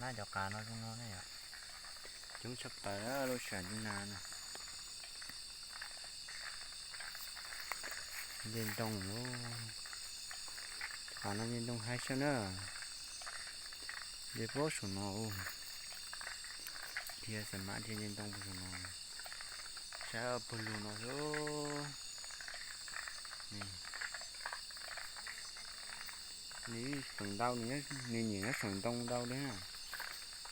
Nab cov qav no zoo no ne yom. Coob tshaj plaws lub sij hawm ntawm no. Nce ntoo lawm. Qav no nce ntoo haib xwb na. Nce puag saum no. Dhia xav mas dhia nce ntoo puag saum no. Saib pawg lug no xwb. Nws feem ntau, nws nyiam nyob saum ntoo ntau li na.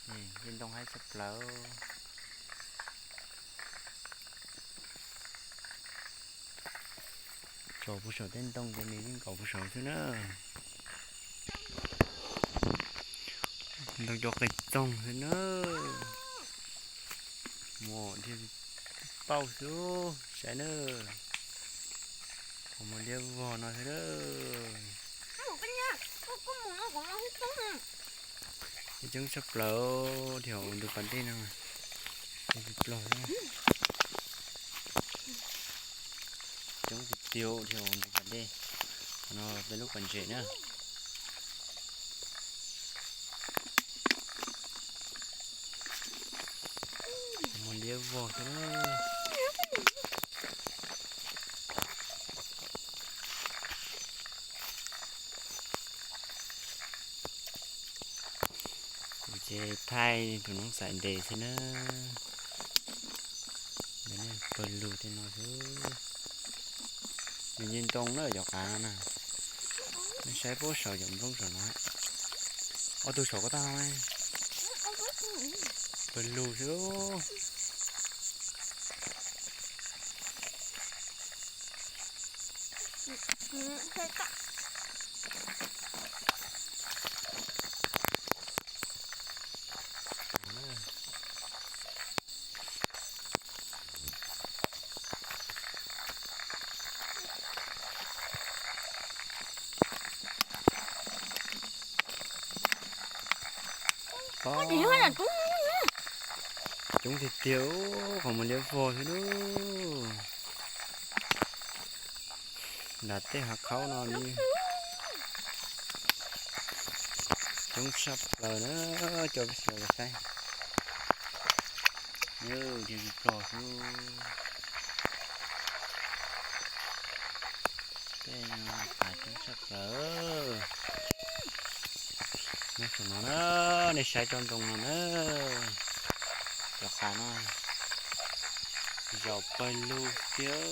Nce ntoo haib tshaj plaws. Tsom puag saum tej ntoo ces nws yeej nkaum puag saum xwb na. Ntoo cov qis txoog xwb na. Mus thiaj tau xwb, saib na. Qhov muag liab vog no xwb na. Coob tshaj plaws, dhia hauv ntug pas dej no. Coob tiag tiag, dhia hauv ntug pas dej. Qhov no peb lub pas ntses na. Muag liab vog xwb na. Kuv ces thaij tus noob xaiv ntes xwb na. Pawg lug tej no xwb. Nws nce ntoo na cov qav no na. Nej saib puag saum cov nplooj saum no. Ob tug saum ko tau. Pawg lug xwb. Coob tiag tiag, qhov muag liab vog xwb lauj. Nram tej hav khaub no li. Coob tshaj plaws na, coj peb sawv daws saib. Dhia tsis plog xwb. Tej no qav coob tshaj plaws. Nyob saum no na, nej saib tsob ntoo no na. Cov qav no zaum pawg lug tiag.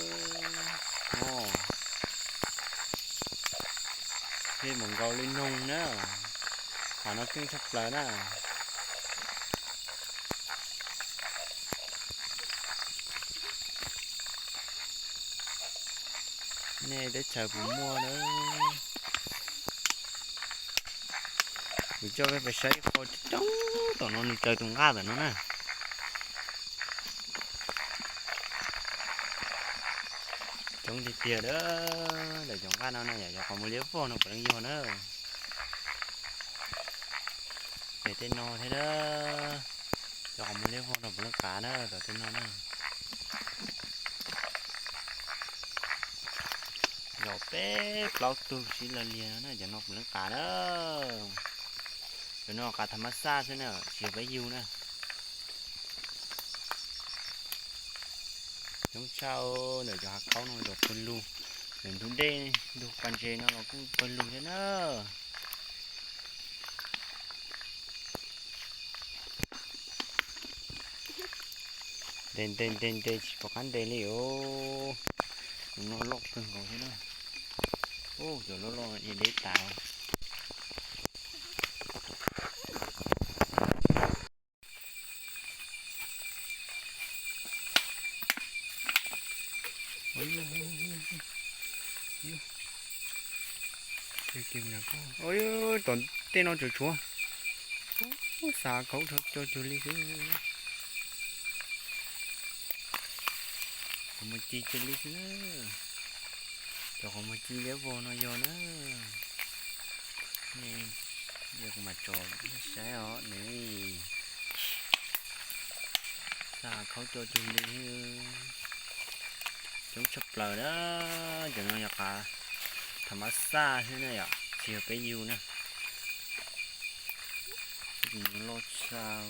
Tej mus nkaus li noog na. Qav no keej tshaj plaws na. Nej teb chaws puas muaj na? Kuv coj peb pais saib ib qho coob tom no, nws raws tus nqaj ntawm no na. Coob tiag tiag a, ntawm cov nqaj no na, yog cov qhov muag liab vog no puav leej yog na. Ces tej no thiab na, cov qhov muag liab vog no puav leej qav na, tom tej no na. Zaum peb plaub tug sib law liag no na, cov no puav leej qav na. Cov no qav tham mas xaj xwb na, tsis yog peb yug na. Coob tshaj, ntawm cov hav khaub no los pawg lug, ntawm ntug dej ntug pas ntses no los kuj pawg lug thiab na. Ntes ntes ntes ntes tsis pom qab ntes li os. Tus no loj kawg nkaus thiab na. Ub, cov loj loj deb tas. Tom tej no tsuas tshuav, xav khaub rho cov cuag li xwb. Qhov muag ci cuag li xwb na. Cov qhov muag ci liab vog no yog na. Yog kuv mam tsom saib os nws. Xav khaub cov cuag li. Coob tshaj plaws na. Cov no yog qav tham mas xaj xwb na yom, tsis yog peb yug na. Loj tshaj.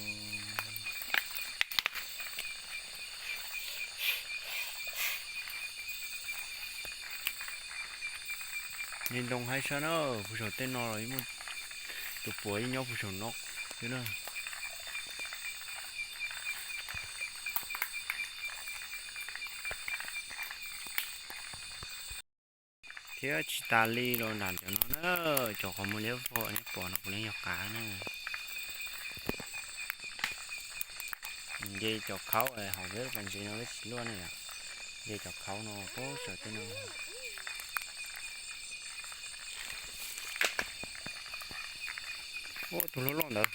Li ntoo haib sab na, puag saum tej no los muaj tus puav ib nyob puag saum no xwb na. Thiab tsis tas li los nram ntawm no na, cov qhov muag liab vog nej pom no puav leej yog qav na. Nce cov khaub hauv peb lub pas ntses no peb tsis luaj ne yom. Nce cov khaub no pab sawv tej no. Ua tus loj loj ntawd.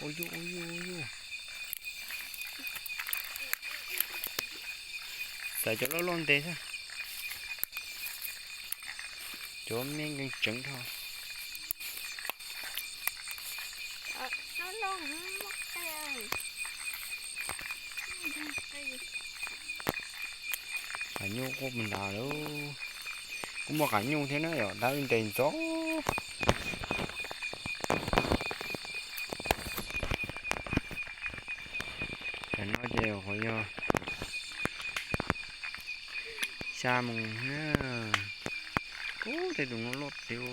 Ua yuj ua yuj ua yuj. Xaiv cov loj loj ntes xwb. Cov me nkees tseev dhau. Qav nyuj quaj puag nrad lawm. Kuj muaj qav nyuj thiab na yom, tab wb ntes ntxov. Tam no ces qhov yog xya moos na. Ub, tej tus no loj tiag.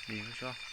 Nws lub xyov.